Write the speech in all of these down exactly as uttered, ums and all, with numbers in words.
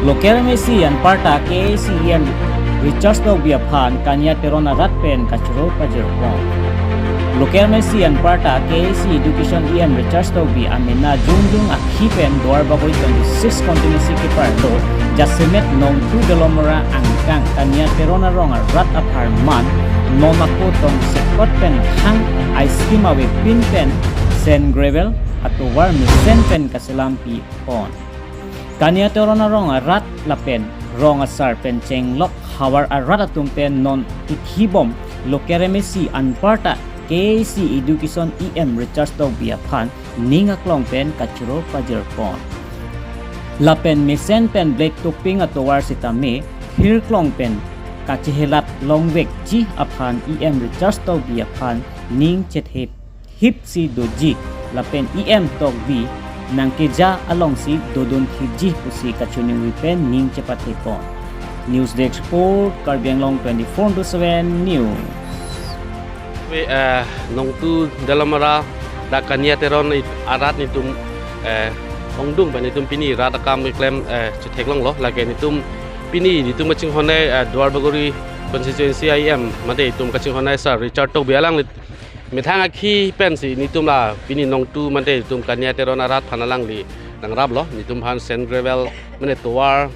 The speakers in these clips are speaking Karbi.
Local M A C anparta K A A C E M Richard Tokbi aphan Kania Teron arat pen kachoro pajirpon. Local M A C anparta K A A C Education E M Richard Tokbi amena jongjong akhi pen Duar Bagori twenty-six constituency keparlo jasemet Nongtu Dolamara angkang Kania Teron arong arat apharman non ako tongsekot pen hang ice cream avepin pen sand gravel atovar mesen pen kaselam pipon. Kania Teron arong arat lapen rong asar pen chenglok havar arat atum pen non ikhibom Local M A C anparta K A A C Education E M Richard Tokbi aphan ning aklong pen kachoro pajirpon. Lapen mesen pen black topping atovar sitame hirklong pen kachehelat longvekji aphan E M Richard Tokbi aphan ning chethip hipsi doji lapen E M Tokbi nangkeja alongsi dodun thipji pusi kachoningri pen ning chepathepon. News Desk Report, Karbi Anglong twenty-four into seven News. Ave, eh, Nongtu Dolamara dak Kania Teron it- arat netum, eh, ongdung pen netum pini rat akam keklem, eh, chetheklonglo, lake netum pini netum kachinghon, eh, Duar Bagori constituency E M mate netum kachinghon sir Richard Tokbi alangli methang akhi pensi netum la pini Nongtu mate netum Kania Teron arat aphan alangli nangraplo, netum aphan sand gravel mane tovar,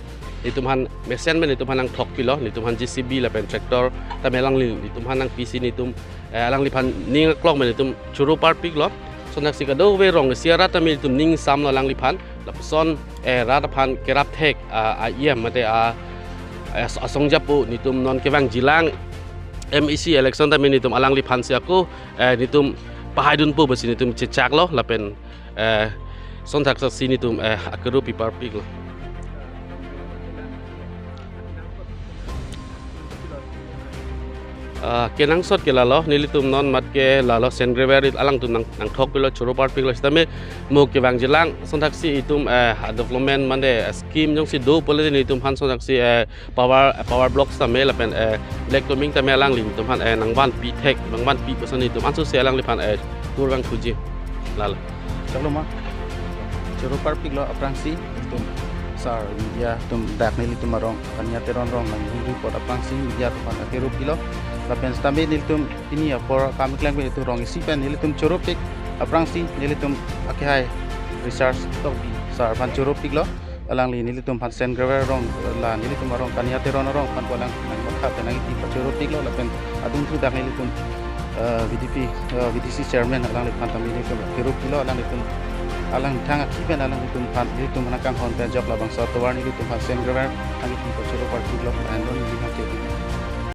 netum aphan mesen mane netum aphan nangthokpilo, netum aphan J C B lapen tractor tame alangli netum aphan nangpisi netum, eh, alangliphan ning aklong mane netum choro parpiklo. Sonthak si kadokave rong isi arat tame netum ning samlo alangliphan. Lapuson, eh, rat aphan kerap thek, ah, a E M mate a, eh, asong japo netum non kevangjilang M A C election tame netum alangliphan si ako, eh, netum pahaidunpo pusi netum chechaklo lapen, eh, sonthak saksi netum, eh, akuru piparpiklo. Ah, kenangsot ke lalo, nelitum non mat ke lalo sand gravel alangtum nang, nangthokpilo, choro parpiklo sitame mo kevangjilang sonthak si itum, eh, development mane scheme jongsi do pule netum aphan sonthak si, eh, power, power blocks tame lapen, eh, black topping tame alangli netum aphan, eh, nangvanpi thek, nangvanpi puson netum ansose alangliphan, eh, kurvangthuji. Lalo. Chaklo ma. Choro parpiklo aphrangsi netum sir media atum dak nelitum arong Kania Teron arong nang hingri apot aphrangsi media atum aphan akuru pilo. Lapen sitame nelitum pini apor akam keklem pen itum rong isi pen nelitum choropik aphrangsi nelitum akehai Richard Tokbi sir aphan choropiklo. Alangli nelitum aphan sand gravel arong la nelitum arong Kania Teron arong aphan pu alang nangkotha pen nangkipi pachoropiklo lapen adungthu dak nelitum, eh, V D P, eh, V D C chairman alangliphan tame nelitum akuru pilo, alanglitum alang methang akhi pen alanglitum aphan nelitum aphan nangkanghon pen jok labangso atovar nelitum aphan sand gravel nangkipi pachoro parpiklo lahen